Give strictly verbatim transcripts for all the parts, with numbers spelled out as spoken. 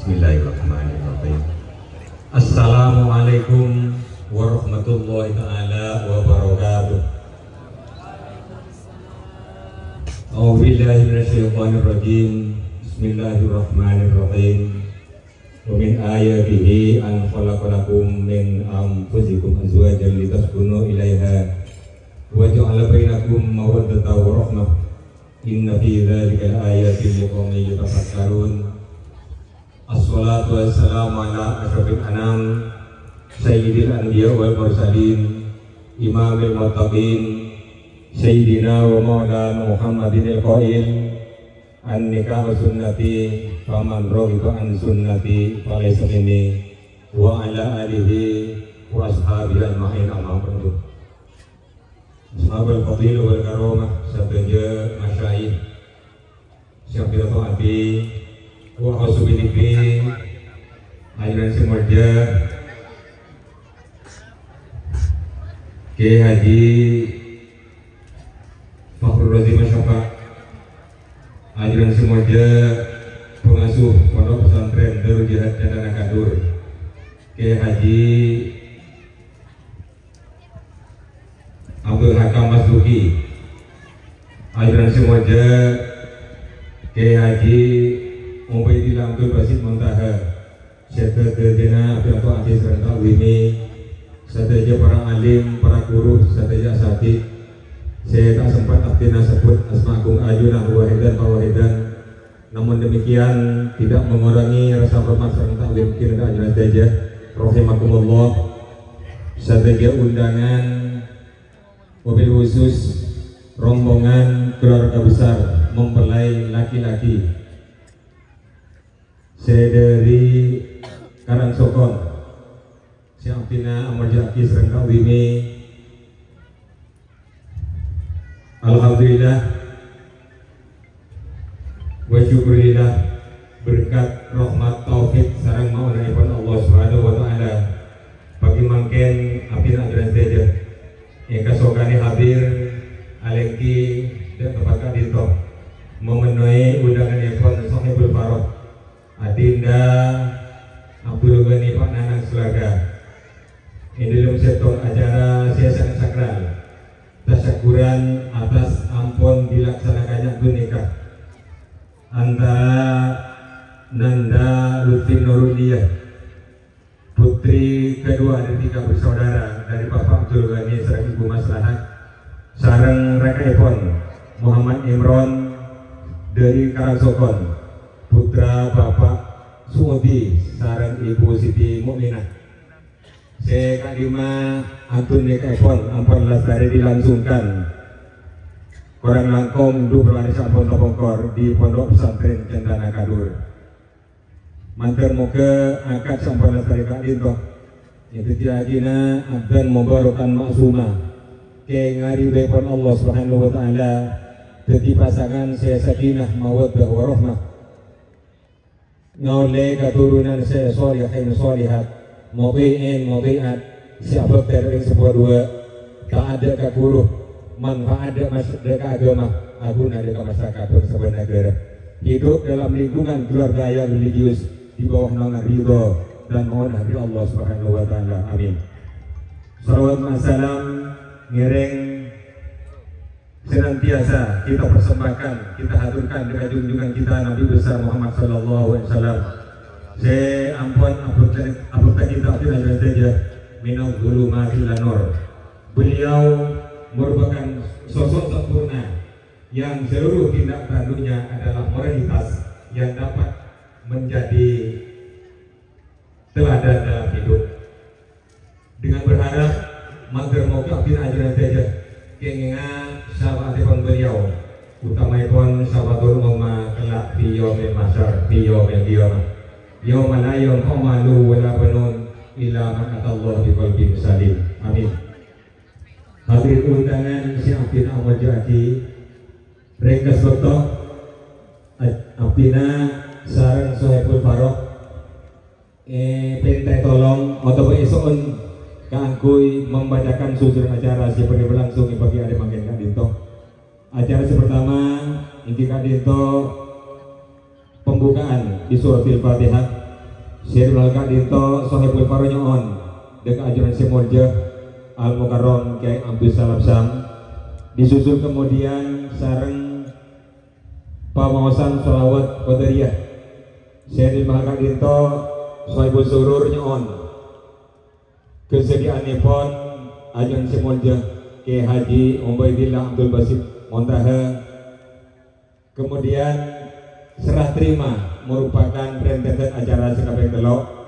Bismillahirrahmanirrahim. Assalamualaikum warahmatullahi taala wabarakatuh. A'udzubillahi minasyaitonirrajim. Bismillahirrahmanirrahim. Wa min ayatihi an khalaqa lakum min anfusikum azwajan litaskunu ilaiha wa ja'ala bainakum mawaddatan wa rahmah. Inna fi dzalika laayatin liqaumin yatafakkarun. Assalatu wassalamu ala asyrafil anam, sayyidil anbiya wal mursalin, imamil muttaqin, sayyidina wa maulana Muhammadinil qail, "An-nikahu sunnati, faman raghiba an sunnati falaysa minni," wa ala alihi wa ashabihi ajma'in, amma ba'du. Ashabul fadilah wal karamah, sadhâjâ masyayikh, sè abdhina ta'ati, wa khususiyya ajunan sè molja, Kiai Haji Fakhrul Razi Masyafa, ajunan sè molja, pengasuh Pondok Pesantren Darul Jihad Cendana Kadur, Kiai Haji Abdul Hakam Masduki, ajunan sè molja, Kiai Haji Ubaidillah Abdul Basit Muntaha, sadhâjâna abdhina ta'ati sareng ta'zimi, sadhâjâ para alim, para guru, sadhâjâ asatidz, sè ta' sempat abdhina sebbhut asma agung ajunan wahidan pawahidan, namun demikian tidak mengurangi rasa hormat sareng ta'zim kita ka ajunan sadhâjâ, rahimakumullah, sadhâjâ undangan, wabil khusus rombongan keluarga besar mempelai laki-laki sè dhâri Karangsokon, sè abdhina amolja'aghi sareng ta'zimi. Alhamdulillah wa syukurillah, berkat rahmat taufik sareng maona'èpon Allah Subhanahu wa Ta'ala, pagi mangkèn abdhina ajunan sadhâjâ èkasokanè hadir alèngghi dâ' tempat ka'dinto, mamennoè undangannèpon Sohibul Faroh, Adinda Abdul Ghani Pak Nanang Sulaga. È dâlem sèttong acara sè sangat sakral, tasyakuran atas ampon dilaksanakannya akad nikah antara Nanda Lutfi Nuruliyah, putri kedua dari tiga bersaudara dari Bapak Abdul Ghani sareng Ibu Maslahat, sareng raka'èpon Muhammad Imron dari Karangsokon, putra Bapak Suudi sareng Ibu Siti Mukminah. Sè ka'dimma akad nikahèpon ampon lastarè dilangsungkan korang langkong dhu puluh arè sampon tapongkor di Pondok Pesantren Cendana Kadur. Mandhâr moghâ akad sampon lastarè ka'dinto èdhâddhiyâghinah abdhân mubarokan ma'sumah, kèngèng ridhoèpon Allah Subhanahu wa Ta'ala, dhâddhi pasangan sè sakinah mawaddah warahmah, ngaollè katurunan sè sholihin sholihat, muthi'in muthi'at, sè abhâktè rèng seppo duwâ', ta' adâ' ka ghuru, manfa'at dâ' mas-, dâ' ka aghâma, aghuna dâ' ka masyarakat bangsa bân naghârâ. Hidup dalam lingkungan keluarga yang religius di bawah naungan ridho dan maunah dari Allah Subhanahu wa Ta'ala. Amin. Salawat wa salam ngèrèng senantiasa kita persembahkan, kita haturkan ka junjungan kita Nabi besar Muhammad sallallahu alaihi wasallam. Sè ampon abhâktè, abhâktè kita abdhina sadhâjâ minadz dzulumati ilan nur. Beliau merupakan sosok sempurna yang seluruh tindak tanduknya adalah moralitas yang dapat menjadi teladan dalam hidup. Dengan berharap mandhâr moghâ abdhina ajunan sadhâjâ kèngèngan syafa'atèpon beliau, utamaèpon syafa'atul uzma kelak fi yaumil mahsyar, fi yaumil qiyamah. Yauma la yanfa'u malun wa la banun illa man atallaha biqalbin salim. Amin. Hadirin undangan sè abdhina amolja'aghi, rèngkes bâkto, abdhina sareng Sohibul Faroh èpènta tolong otabâ èso'on kaangghuy membacakan susunan acara sè bhâdhi berlangsung è pagi arè mangkèn ka'dinto. Acara sè partama èngghi ka'dinto pembukaan bi suratil Fatihah. Sè ḍimma ka'ḍinto Sohibul Fardu nyo'on ḍâ' ka ajunan sè molja Al Mukarram Kyai Abdus Salam Sam, disusul kemudian sareng pamaosan shalawat Qadariyah. Sè ḍimma ka'ḍinto Sohibul Surur nyo'on kasadhiyâ'annèpon ajunan sè molja Kyai Haji Ubaidillah Abdul Basit Montaha. Kemudian serah terima merupakan rentetan acara sè kapèng tello'.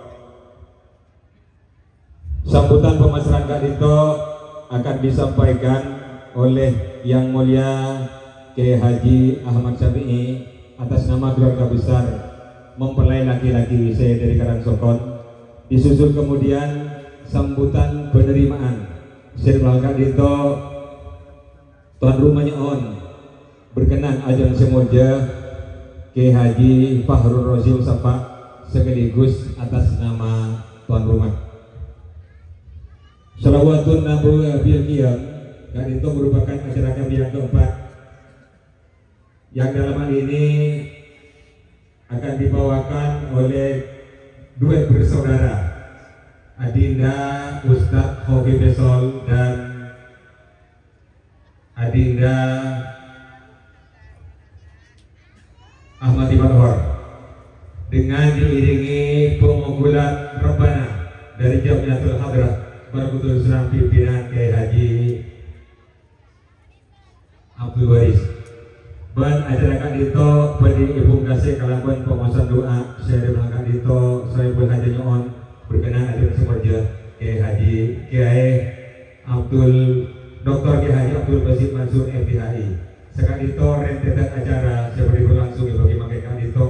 Sambutan pamasaran ka'ḍinto akan disampaikan oleh Yang Mulia Kyai Haji Ahmad Syafi'i atas nama keluarga besar mempelai laki-laki sè ḍâri Karangsongkon. Disusul kemudian sambutan penerimaan. Sè ḍimma ka'ḍinto tuan rumah nyo'on berkenan ajunan sè molja Kyai Haji Fahrur Rasyid Safa sekaligus atas nama tuan rumah. Shalawatun Nabawi bil Qiyam ka'ḍinto merupakan acara kami yang keempat, yang dalam hal ini akan dibawakan oleh duet bersaudara, Adinda Ustadz Khofi Faisal dan Adinda Ahmad Imanhor, dengan diiringi pemukulan rebana dari Jamiatul Hadrah Barakatul Islam pimpinan Kyai Haji Abdul Waris. Bân acara ka'ḍinto bhâḍhi èpungkasè kalabân pamaosan du'a. Sè ḍimma ka'ḍinto Sohibul Hajat nyo'on berkenan ajunan sè molja Kyai Haji, Kyai Abdul, Doktor Kyai Haji Abdul Basit Mansur, M T H I. Saka'ḍinto rentetan acara sè bhâḍhi berlangsung è bâgi mangkèn ka'ḍinto.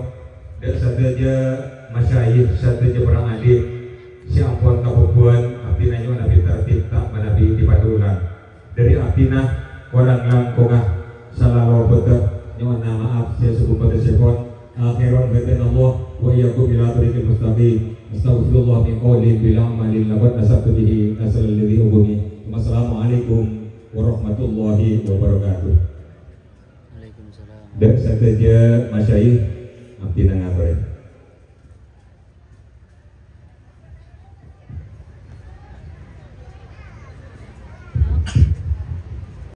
Ḍâ' sadhâjâ masyayikh, sadhâjâ para alim sè ampon kabhâbhâ'ân, abdhina nyo'on abit tertib ta' manabi è padulan. Ḍâri abdhina korang langkongnga sala lopodhâ nyo'ona ma'af sè sabhunten-bhuntenèpon. Akhiran hadanallah wa iyyakum ila thariqil mustaqim. Astaghfirullah min qaulin bila amalin laqad asabtu bihi nasalan ladzi ughni. Wassalamualaikum warahmatullahi wabarakatuh. Waalaikumsalam. Ḍâ' sadhâjâ masyayikh abdhina ngatorè.